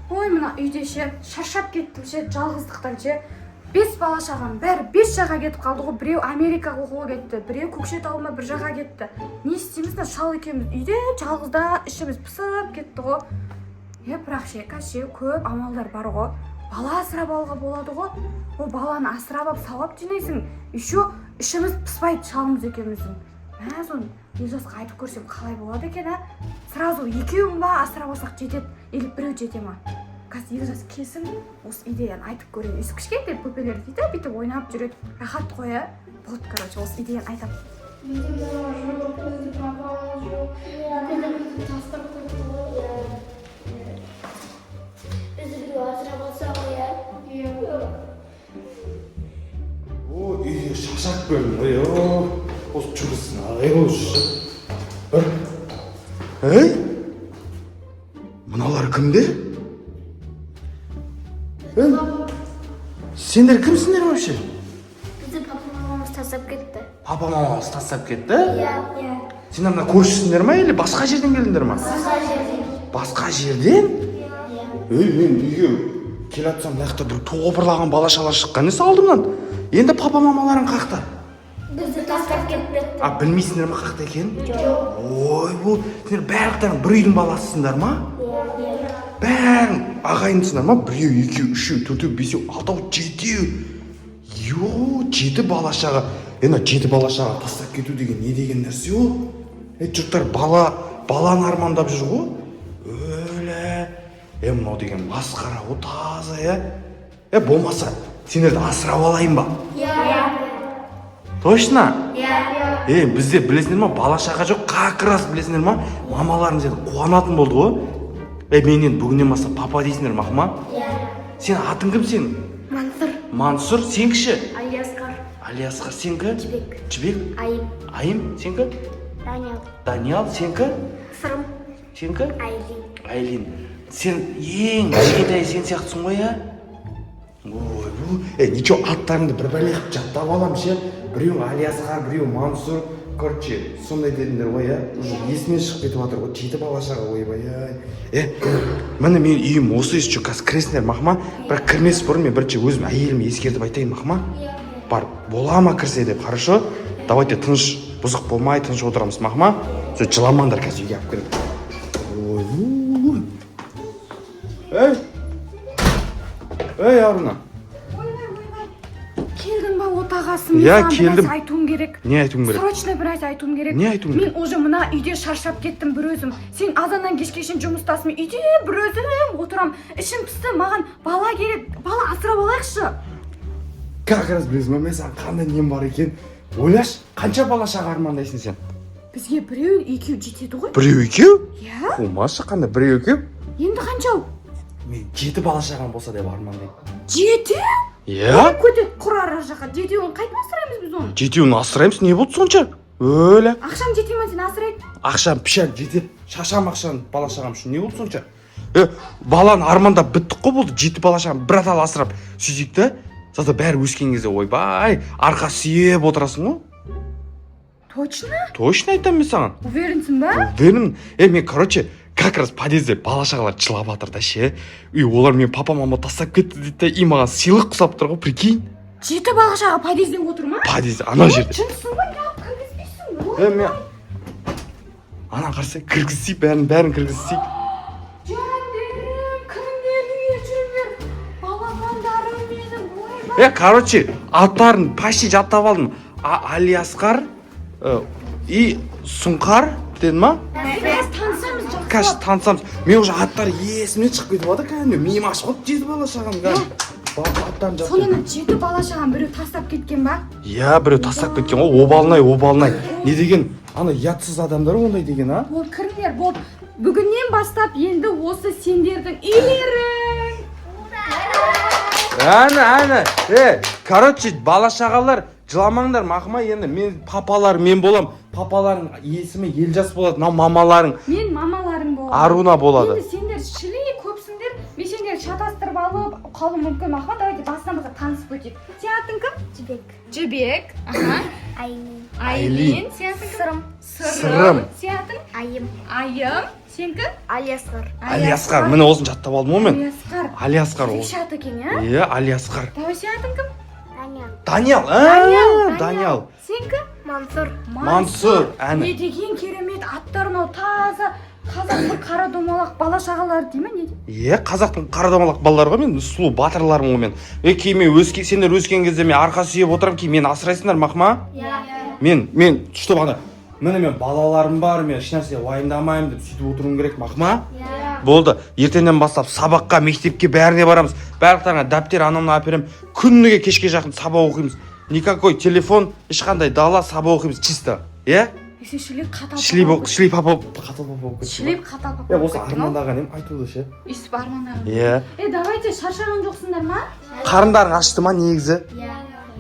Ой, мына үйде ше, шаршап кеттім ше, жалғыздықтан ше. Бес бала шағам бәрі бес жаққа кетіп қалды ғой. Біреу Америкаға оқуға кетті, біреу Көкшетау ма, бір жаққа кетті. Не істейміз, мына шал екеуміз үйде жалғызда, ішіміз пысып кетті ғой. Е, бірақ ше, қазір ше, көп амалдар бар ғой, бала асырап алуға болады ғой. Ол баланы асырап алып, сауап жинайсың, еще ішіміз пыспайды шалымыз екеуміздің. Мә, соны Елжасқа айтып көрсем, қалай болады екен, а? Сразу екеуін ба асырап алсақ жетеді или біреу жете ма? Қазір Елжас келсін, осы идеяны айтып көрейін. Өйстіп кішкентай бөпелер дейді, бүйтіп ойнап жүреді, рахат қой, иә. Вот, короче, осы идеяны айтамын. Біздің мама жоқ, біздің папамыз жоқ. Бізді бізді тастап кетті ғой. Бізді біреу асырап алса ғой, иә. Иә. О, үйде шаршап келдім ғой, о. Осы жұмысын ағай болшы. Бір. Ей? Мыналар кімдер? Ей? Сендер кімсіңдер вообще? Бізді папа мамамыз тастап кетті. Папа мамамыз тастап кетті? Иә. Иә. Сендер мына көршісіңдер ма или басқа жерден келдіңдер ма? Басқа жерден. Басқа жерден? Иә. Ей, мен үйге келе жатсам, мына жақта бір топырлаған бала шала шыққан несі алдымнан. Енді папа мамаларың қақта? Бізді тастап кетті. А, білмейсіңдер ма қақта екенін? Жоқ. Ой, бұл сендер барлықтарың бір үйдің баласысыңдар ма? Иә. Бәрің ағайындысыңдар ма? Біреу, екеу, үшеу, төртеу, бесеу, алтау, жетеу. Йо, жеті бала шаға. Енді жеті бала шаға тастап кету деген не деген нәрсе ол? Е, жұрттар бала баланы армандап жүр ғой. Өлә. Е, мынау деген масқара ғой таза, иә. Е, болмаса сендерді асырап алайын ба? Иә. Точно? Иә. Е, бізде, білесіңдер ма, бала шаға жоқ, как раз, білесіңдер ма, мамаларымыз енді қуанатын болды ғой. Е, мен енді бүгіннен бастап папа дейсіңдер, мақұл ма? Иә. Сен атың кім сен? Мансұр. Мансұр, сен кіші? Алиасқар. Алиасқар, сенікі? Жібек. Жібек. Айым. Айым, сенікі? Даниял. Даниял, сенікі? Сырым. Сенікі? Айлин. Айлин. Сен ең кішкентай, сен сияқтысың ғой, иә? Ойбу, е, ничего, аттарыңды бір бәле қылып жаттап аламын ше. Біреуің Алиасқар, біреуің Мансұр. Короче, сондай дедіңдер ғой, иә? Уже есімнен шығып кетіп жатыр ғой. Жеті бала шаға, ойбай ай. Е, міне, менің үйім осы, еще қазір кіресіңдер, мақұл ма? Бірақ кірмес бұрын мен бірінші өзім әйеліме ескертіп айтайын, мақұл ма? Бар, бола ма кірсе деп, хорошо? Давайте тыныш, бұзық болмай, тыныш отырамыз, мақұл ма? Все, жыламаңдар, қазір үйге алып кіремін. Ой, ей! Ей, Аруна. Ойбай, ойбай, келдің ба, отағасы? Мен Иә, саған бір келдім. нәрсе айтуым керек. Не айтуың керек? Срочно бір нәрсе айтуым керек. Не айтуың керек? Мен уже мына үйде шаршап кеттім бір өзім. Сен азаннан кешке шейін жұмыстасың, мен үйде бір өзім отырамын, ішім пысты. Маған бала керек, бала асырап алайықшы. Как раз, білесің ба, мен саған қандай нем бар екен? Ойлашы, қанша бала шаға армандайсың сен? Бізге біреу, екеу жетеді ғой. Біреу, екеу? Иә. Қумашы, қандай біреу, екеу? Енді қаншау? Мен жеті бала шағам болса деп армандаймын. Жеті? Иә? Көтек құр ар жаққа. Жетеуін қайдан асыраймыз біз оны? Жетеуін асыраймыз, не болды сонша? Өлә. Ақшам жете ма, сені асырайды? Ақшам пішен жетеді. Шашам ақшаны бала шағам үшін, не болды сонша? Е, баланы армандап біттік қой, болды. Жеті бала шағам бір атал асырап сөйтейік та. Зато бәрі өскен кезде, ойбай, арқа сүйеп отырасың ғой. Точно? Точно айтамын мен саған. Уверен сің ба? Уверен. Е, мен, короче, как раз подъезде бала шағалар жылап жатыр да ше. И олар мен папа мама тастап кетті дейді да, и маған сыйлық құсап тұр ғой, прикинь. Жеті бала шаға подъезде отыр ма? Подъезде, ана жерде. Жындысың ба, неғып кіргізбейсің? Е, мен ана қараса, кіргізсейік бәрін, бәрін кіргізсейік. Жандерім, кіріңдер үйге, жүріңдер, балапандарым менің, ойбай. Е, короче, аттарын почти жаттап алдым. Алиасқар и Сұңқар дедім ма? Қазір танысамыз жақсылап. Қазір танысамыз. Мен уже аттары есімнен шығып кетіп жатыр кәдімгі, миым ашып қалды, жеті бала шағам кәдімгі. Аттарын жаттап. Сонымен, жеті бала шағаны біреу тастап кеткен ба? Иә, біреу тастап кеткен ғой, обалын ай, обалын ай. Не деген ана ұятсыз адамдар ондай деген, а? Болды, кіріңдер, болды. Бүгіннен бастап енді осы сендердің үйлерің. Әні, әні, е, короче, бала шағалар, жыламаңдар, мақұл ма? Енді мен папалар мен болам. Папаларың есімі Елжас болады, мынау мамаларың Мен мамаларың боламын. Аруна болады. Енді сендер шіли көпсіңдер, мен сендерді шатастырып алып қалуым мүмкін, мақұл ма? Давайте басынан бастап танысып өтейік. Сенің атың кім? Жібек. Жібек, аха. Айлин. Айлин. Сенің атың кім? Сырым. Сырым. Сенің атың? Айым. Айым. Сенікі? Алиасқар. Алиасқар, міне, осыны жаттап алдым ғой мен. Алиасқар. Алиасқар ол. Ерекше ат екен, иә? Иә, Алиасқар. Давай, сенің атың кім? Даниял. Даниял, а, Даниял. Сенікі? Мансұр. Мансұр, әні. Не деген керемет аттар мынау! Таза қазақтың қара домалақ бала шағалары дей ма, не дейді? Иә, қазақтың қара домалақ балалары ғой мен, сұлу батырларым ғой мен. Е, кейін мен өскен, сендер өскен кезде мен арқа сүйеп отырамын, кейін мені асырайсыңдар ма? Иә. Мен чтобы ана, міне, мен балаларым бар, мен ешнәрсе уайымдамаймын деп сөйтіп отыруым керек ма? Иә. Болды, ертеңнен бастап сабаққа, мектепке, бәріне барамыз. Барлықтарыңа дәптер, анау мынау әперемін. Күніге кешке жақын сабақ оқимыз. Никакой телефон, ешқандай дала, сабақ оқимыз чисто, иә. Сен шілей қатал Шілей папа болып, шілей папа, қатал папа болып кеттім. Шілей қатал папа Иә, болып осы кеттің ау. армандаған едім айтуды ше. Өйстіп армандаған. Иә. Е, давайте, шаршаған жоқсыңдар ма? Қарындарың ашты ма негізі? Иә.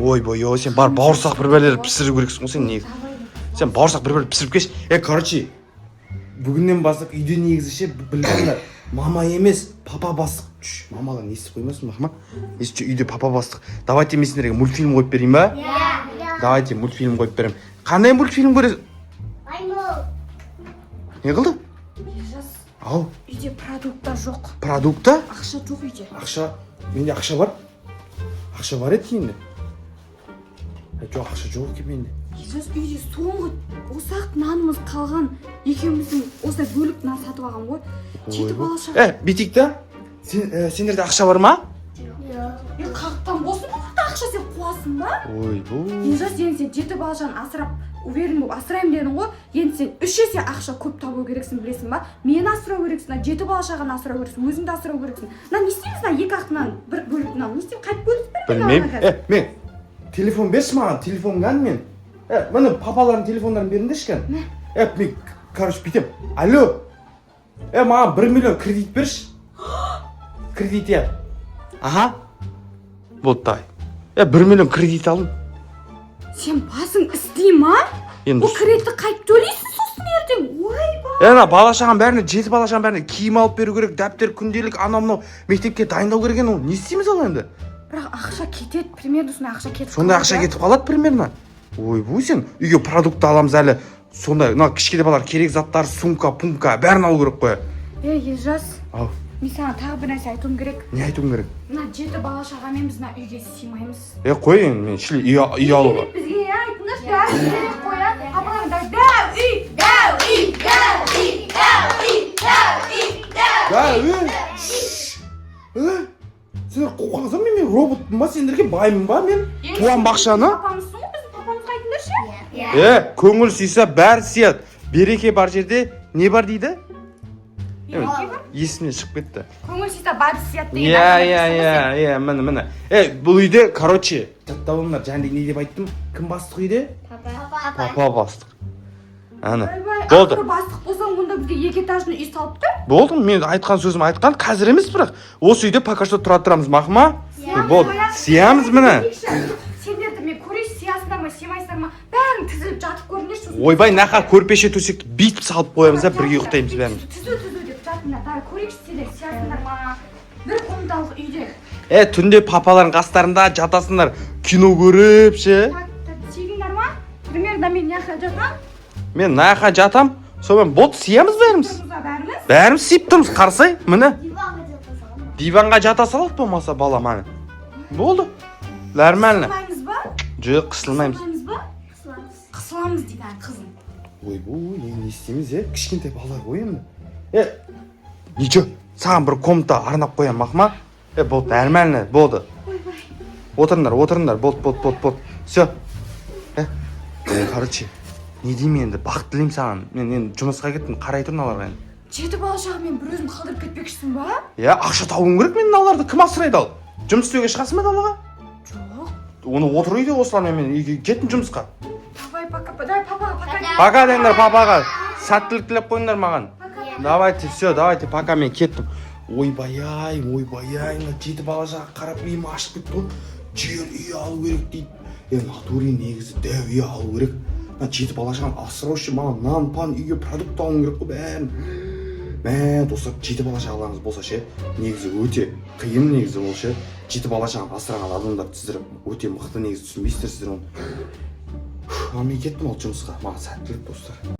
Ойбой, ой, сен бар, бауырсақ бір бәлелер пісіру керексің ғой сен негізі. Сен бауырсақ бір бәле пісіріп келші. Е, короче, бүгіннен бастап үйде негізі ше, біліңдер, мама емес, папа бастық. Чш, мамалар естіп қоймасын, махма. Естіп, үйде папа бастық. Давайте, мен сендерге мультфильм қойып берейін ба? Иә. Давайте, мультфильм қойып беремін. Қандай мультфильм көресің? Маймыл. Не қылды? Елжас, Ау. үйде продукта жоқ. Продукта? Ақша жоқ үйде. Ақша, менде ақша бар. Ақша бар еді менде. Е, жоқ, ақша жоқ екен менде. Елжас, үйде соңғы осы-ақ нанымыз қалған. Екеуміздің осылай бөлік нан сатып алған ғой. Жеті Ойбай. бала шаға. Е, бүйтейік та. Сен, сендерде ақша бар ма? Жоқ. Е, қаяқтан болсын бұл ақша? Сен қуасың ба? Ойбой. Елжас, енді сен жеті бала шағаны асырап, уверен болып асыраймын дедің ғой. Енді сен үш есе ақша көп табу керексің, білесің ба? Мені асырау керексің, мына жеті бала шағаны асырау керексің, өзіңді асырау керексің. Мына не істейміз, мына екі ақ нан, бір бөлік нан не істейміз? Қайтып бөлісіп беремін? Білмеймін. Е, мен телефон берші маған, телефон кәні мен. Е, міне, папалардың телефондарын беріңдерші, кәні. Е, мен, короче, бүйтемін. Алло. Е, маған 1 миллион кредит берші. Кредит, иә. Аха. Болды, давай. Е, 1 миллион кредит алдым. Сен басың істей ма? Енді Ол кредитті қайтып төлейсің сосын ертең, ойбай. Е, ана бала шағаның бәріне, жеті бала шағаның бәріне киім алып беру керек, дәптер, күнделік, анау мынау мектепке дайындау керек екен ол. Не істейміз ал енді? Бірақ ақша кетеді, примерно сондай ақша кетіп Сондай қалады, ақша иә? кетіп қалады примерно. Ойбу, сен үйге продукт аламыз әлі. Сондай, мына кішкене балалар керек заттар, сумка, пумка, бәрін алу керек қой. Е, Елжас, Ау. мен саған тағы бір нәрсе айтуым керек. Не айтуың керек? Мына жеті бала шағамен біз мына үйге сыймаймыз. Е, қой енді, мен шіли үй алуға. Керек бізге, иә? Айтыңдаршы, дәу үй керек қой, иә? Папаларың дәу үй, дәу үй, дәу үй, дәу үй, дәу үй, дәу. Да, е, шш. Е, сендер қуқансың, мен роботпын ба сендерге, баймын ба мен? Қуам бақшаны? Папамызсың ғой, біздің папамызға айтыңдаршы. Иә. Е, көңіл сыйса, бәрі сияды. Береке бар жерде не бар дейді? Береке бар. Есімнен шығып кетті. Көңіл сыйса, бәрі сияды деген. Иә. Әңгіме Иә. айтыпсың ғой Иә. сен. Иә, міне, міне. Е, бұл үйде, короче, жаттап алыңдар, және не деп айттым? Кім бастық үйде? Папа. Папа бастық. Әне. Ойбай, Болды. ақыры бастық болсаң, онда бізге екі этажный үй салып тұр. Болды, мен айтқан сөзім айтқан, қазір емес, бірақ осы үйде пока что тұра тұрамыз, мақұл ма? Болды, сиямыз, міне. Сендерді мен көрейінші, сиясыңдар ма, сыймайсыңдар ма, бәрің тізіліп жатып көріңдерші сосын. Ойбай, нақа көрпеше, төсекті бүйтіп салып қоямыз да, бірге ұйықтаймыз бәріміз. Түзу, түзу деп жатыңдар, давай, көрейікші, сендер сиясыңдар ма бір комнаталық үйде? Е, түнде папалардың қастарында жатасыңдар, кино көріп ше. Так, так, сидіңдер ма? Примерно мен мына жақта жатамын. Мен мына жаққа жатам, сонымен болды, сиямыз бәріміз. Тұрмыз ба бәріміз? Бәріміз сиіп тұрмыз, қарасай, міне. Диванға жата саламын. Диванға жата салады болмаса балам, ана. Болды, нормально. Қысылмаймыз ба? Жоқ, қысылмаймыз. Қысылмаймыз ба? Қысыламыз. Қысыламыз дейді ана қызым. Ойбой, енді не істейміз, е? Кішкентай балалар ғой енді. Е, ничего, саған бір комната арнап қоямын, мақұл ма? Е, болды, нормально болды. Ойбай. Отырыңдар, отырыңдар, болды, болды, болды, болды, все. Е, короче, не деймін енді, бақыт тілеймін саған. Мен енді жұмысқа кеттім, қарай тұр мыналарға енді. Жеті бала шағамен бір өзім қалдырып кетпекшісің ба? Иә, ақша табуым керек мен. Мыналарды кім асырайды ал? Жұмыс істеуге шығасың ба далаға? Жоқ. Оны отыр үйде осылармен, мен үйге кеттім жұмысқа. Давай, пока, давай, папаға пока. Пока деңдер папаға, сәттілік тілеп қойыңдар маған. Пока. Давайте, все, давайте, пока, мен кеттім. Ойбай ай, ойбай ай, мына жеті бала шаға қарап миым ашып кетті ғой. Жер үй алу керек дейді. Е, натуре негізі дәу үй алу керек. Мына жеті бала шағаны асырау үшін маған нан пан, үйге продукт алуым керек қой бәрін. Мә, достар, жеті бала шағаларыңыз болса ше, негізі өте қиын негізі ол ше. Жеті бала шағаны асыраған адамдар, сіздер өте мықты негізі, түсінбейсіздер сіздер оны. Ал мен кеттім ол жұмысқа, маған сәттілік, достар.